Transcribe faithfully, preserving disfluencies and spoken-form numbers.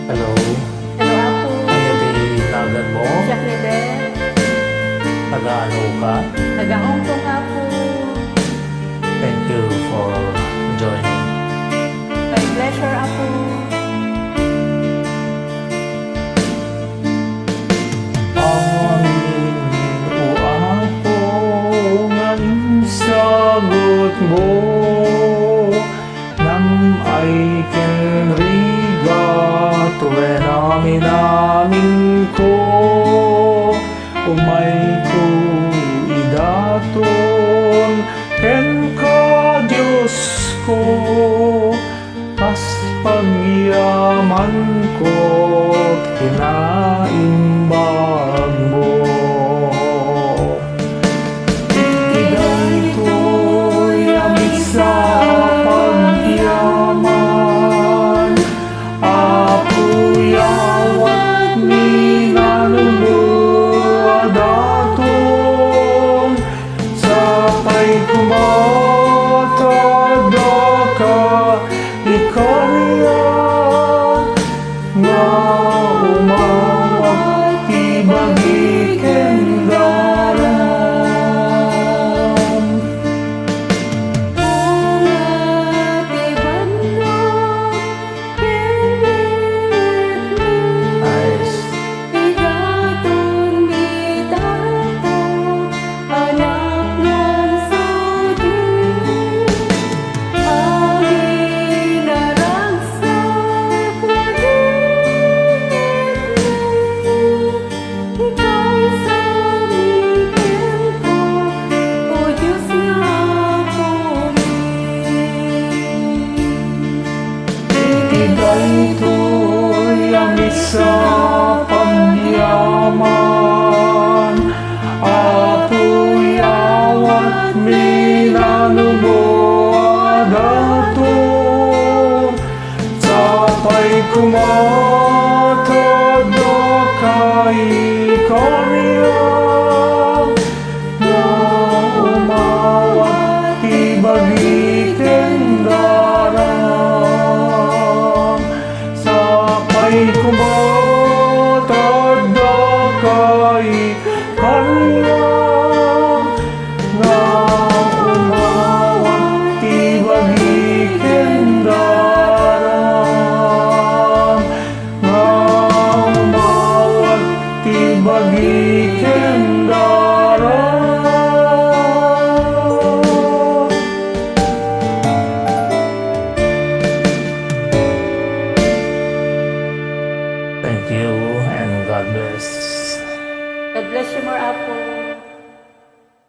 Hello. Hello, Apo. Ania ti naganmo? Jacqueline. Taga-ano ka? Taga-Hong Kong, Apo. Thank you for joining. My pleasure, Apo. Amin, O Apo, nga insagutmo, nam-ay ken rigat wen aminaminko, umayko idaton kenka, Diosko, kas pagyamanko ti kinaimbagmo. Iti daytoy a misa a pagyaman, Apo, yawatmi nanummo a daton, sapay koma ta addaka ti kariak nga umawat ti bagi ken daram. Bunga ti bannog ken biritmi. Nice. Igaton mi Apo, Anak, Lungsod, amin a ragsak nga biritmi, ikaysami kenka, O Dios nga Apomi. Iti daytoy a misa a pagyaman, Apo, yawatmi nanummo a daton, sapay koma ta addaka ti kariak nga umawat ti bagi ken daram. Sapay koma ta addaka ti kariak nga umawat ti bagi ken daram, nga umawat ti bagi ken daram. Thank you and God bless. God bless you more, Apo.